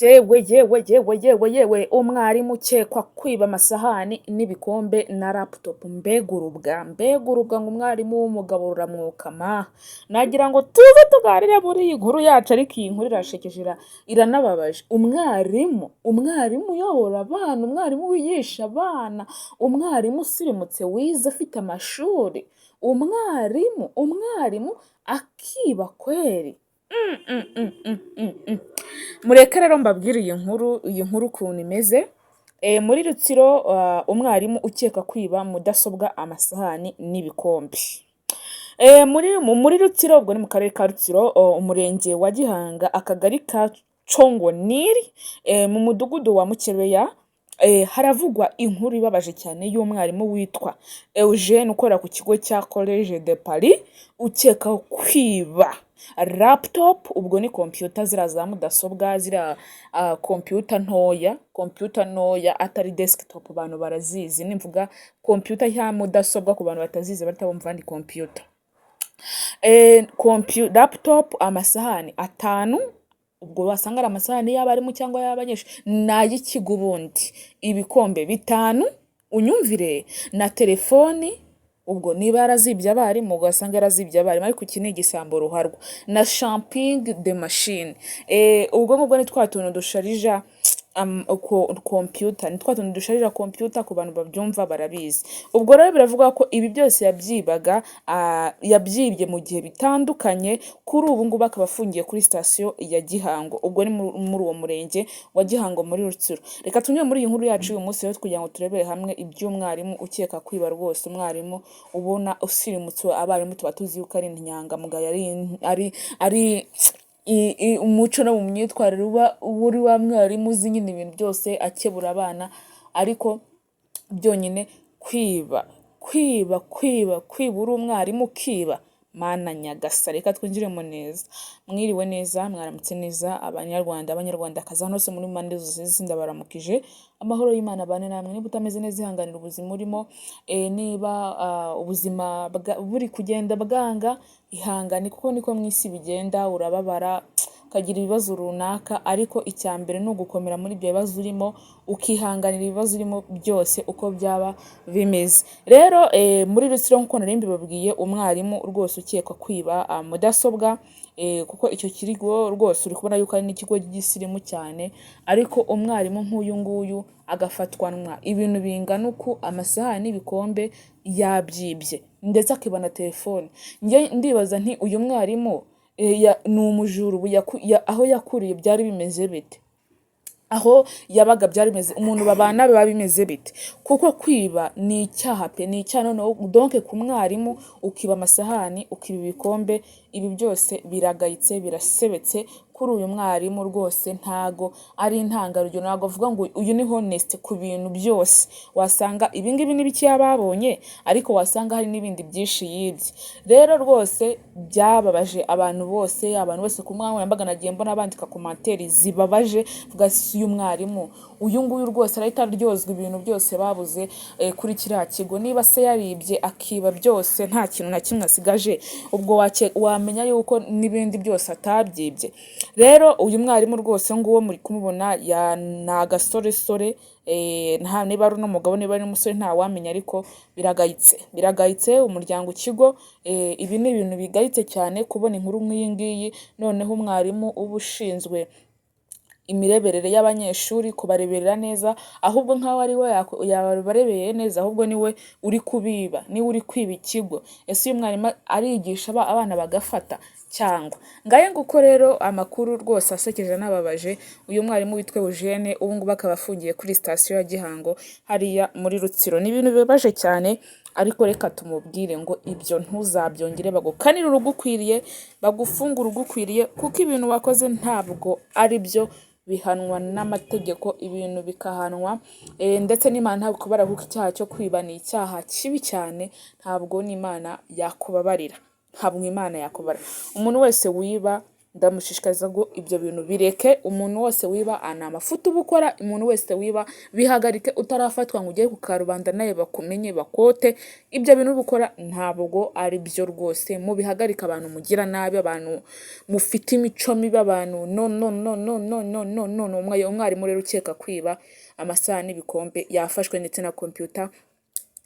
Yewe, yewe, yewe, yewe, yewe! Umwarimu ukekwa kwiba amasahani n'ibikombe na laptop. Mbega urubwa, mbega urubwa! Ngo umwarimu w'umugabo ruramwokama. Nagira ngo tuze tuganire muri iyi nkuru yacu, ariko iyi nkuru irashekeje, iranababaje. Umwarimu, umwarimu uyobora abana, umwarimu wigisha abana, umwarimu usirimutse, wize, afite amashuri, umwarimu, umwarimu akiba kweri? Mureke rero mbabwire iyi nkuru, iyi nkuru ukuntu imeze. Muri Rutsiro, umwarimu ukeka kwiba mudasobwa, amasahani n'ibikombe. Muri Rutsiro, ubwo ni mu karere ka Rutsiro, umurenge wa Gihanga, akagari ka Congoniri, mu mudugudu wa Mukebeya, haravugwa inkuru ibabaje cyane y'umwarimu witwa Eugene ukorera ku kigo cya Collège de Paris, ukekaho kwiba laptop, ubwo ni computer, ziriya za mudasobwa, ziriya computer ntoya, computer ntoya atari desktop. Abantu barazizi, nimvuga computer ya mudasobwa, ku bantu batazizi bahita bumva ni computer. Laptop, amasahani atanu, ubwo wasanga ari amasahani y'abarimu cyangwa y'abanyeshuri, ni ay'ikigo ubundi, ibikombe 5, unyumvire, na telefoni. Ubwo niba yarazibye abarimu, ugasanga yarazibye abarimu, ariko iki ni igisambo ruharwa. Na charging de machine, ubwo ngubwo ni twa tuntu dusharija computer, ni twa tuntu dusharija computer, ku bantu babyumva barabizi. Ubwo rero biravuga ko ibi byose yabyibaga, yabyibye mu gihe bitandukanye. Kuri ubu ngubu akaba afungiye kuri sitasiyo ya Gihango, ubwo ni muri uwo murenge wa Gihango muri Rutsiro. Reka tunyure muri iyi nkuru yacu uyu munsi rero, kugira ngo turebere hamwe iby'umwarimu ukeka kwiba. Rwose umwarimu ubona usirimutse, abarimu tuba tuzi yuko ari inyangamugayo, ari umuco no mu myitwarire, uba uri wa mwarimu uzi nyine ibintu byose, akebura abana. Ariko byonyine kwiba, kwiba, kwiba, kwiba, uri umwarimu ukiba, Mana nyagasani! Reka twinjiremo neza. Mwiriwe neza, mwaramutse neza, Abanyarwanda, Abanyarwandakazi, hano hose muri mpande zose z'isi, ndabaramukije. Amahoro y'Imana abane namwe. Niba utameze neza, ihanganira ubuzima urimo. Niba ubuzima buri kugenda bwanga, ihangane, kuko niko mu isi bigenda. Urababara, ukagira ibibazo runaka, ariko icya mbere ni ugukomera muri ibyo bibazo urimo, ukihanganira ibibazo urimo byose uko byaba bimeze. Rero muri Rutsiro, nk'uko nari mbibabwiye, umwarimu rwose ukekwa kwiba mudasobwa, kuko icyo kigo rwose uri kubona yuko ari n'ikigo gisirimu cyane, ariko umwarimu nk'uyu nguyu agafatwanwa ibintu bingana uku, amasahani n'ibikombe yabyibye, ndetse akiba na telefone. Njye ndibaza nti: uyu mwarimu ni umujura? Ubu aho yakuriye byari bimeze bite? Aho yabaga byari bimeze, umuntu babana biba bimeze bite? Kuko kwiba ni icyaha pe, ni icyaha. Noneho donc ku mwarimu ukiba amasahani, ukiba ibikombe, ibi byose biragayitse, birasebetse kuri uyu mwarimu. Rwose ntago ari intangarugero, ntago avuga ngo uyu ni honest ku bintu byose. Wasanga ibi ngibi ni bikeya babonye, ariko wasanga hari n'ibindi byinshi yibye. Rero rwose byababaje abantu bose, abantu bose ku mbuga nkoranyambaga nagiye mbona bandika commentaires zibabaje, vuga: si uyu mwarimu uyu nguyu rwose arahita aryozwa ibintu byose babuze kuri kiriya kigo. Niba se yaribye, akiba byose, nta kintu na kimwe asigaje, ubwo wamenya yuko n'ibindi byose atabyibye. Rero uyu mwarimu rwose nguwo muri kumubona, ni agasoresore, nta niba ari n'umugabo, niba ari n'umusore, ntawamenya, ariko biragayitse, biragayitse. Umuryango, ikigo, ibi ni ibintu bigayitse cyane kubona inkuru nk'iyi ngiyi. Noneho umwarimu uba ushinzwe imireberere y'abanyeshuri, kubareberera neza, ahubwo nk'aho ari we yabarebeye neza, ahubwo niwe uri kubiba, niwe uri kwiba ikigo. Ese uyu mwarimu arigisha abana bagafata cyangwa? Ngaye nguko rero amakuru rwose asekeje anababaje. Uyu mwarimu witwa Eugene, ubu ngubu akaba afungiye kuri sitasiyo ya Gihango hariya muri Rutsiro. Ni ibintu bibabaje cyane, ariko reka tumubwire ngo ibyo ntuzabyongere, bagukanire urugukwiriye, bagufunge urugukwiriye, kuko ibintu wakoze ntabwo ari byo, bihanwa n'amategeko, ibintu bikahanwa, ndetse n'Imana ntabwo ikubabarira, kuko icyaha cyo kwiba ni icyaha kibi cyane. Ntabwo n'Imana yakubabarira, ntabwo Imana yakubabarira. Umuntu wese wiba Ndamushishikariza ngo ibyo bintu bireke. Umuntu wese wiba ni amafuti uba ukora. Umuntu wese wiba, bihagarike utarafatwa ngo ugere ku karubanda nawe bakumenye bakote. Ibyo bintu uba ukora ntabwo ari byo rwose, mubihagarike. Abantu mugira nabi, abantu mufite imico mibi, abantu, no, no, no, no, no, no, no, no. Umwarimu rero ukeka kwiba amasahani n'ibikombe yafashwe, ndetse na computer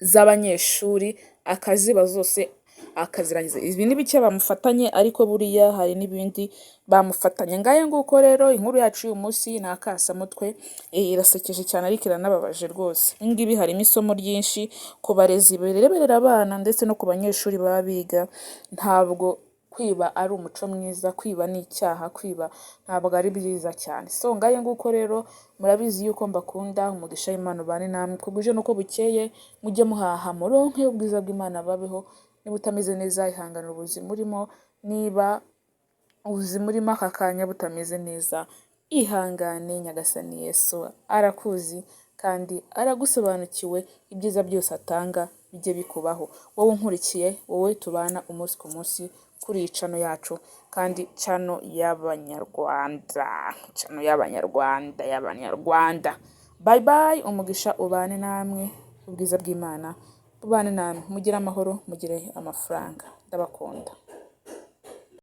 z'abanyeshuri akaziba zose akazirangiza. Ibi ni bike bamufatanye, ariko buriya hari n'ibindi bamufatanye. Ngayo nguko rero, inkuru yacu y'uyu munsi ni akasamutwe, irasekeje cyane ariko iranababaje rwose. Ibi ngibi harimo isomo ryinshi ku barezi bareberera abana ndetse no ku banyeshuri baba biga. Ntabwo kwiba ari umuco mwiza, kwiba ni icyaha, kwiba ntabwo ari byiza cyane. So ngayo nguko rero, murabizi yuko mbakunda, umugisha w'Imana ubane namwe uko bwije n'uko bukeye, mujye muhaha muronke, ubwiza bw'Imana babeho. Niba utameze neza, ihanganira ubuzima urimo. Niba ubuzima urimo aka kanya butameze neza, ihangane, Nyagasani Yesu arakuzi kandi aragusobanukiwe, ibyiza byose atanga bijye bikubaho. Wowe unkurikiye, wowe tubana umunsi ku munsi kuri iyi channel yacu, kandi channel y'Abanyarwanda, channel y'Abanyarwanda, y'Abanyarwanda. Bye bye, umugisha ubane namwe, ubwiza bw'Imana bubane namwe, mugire amahoro, mugire amafaranga, ndabakunda.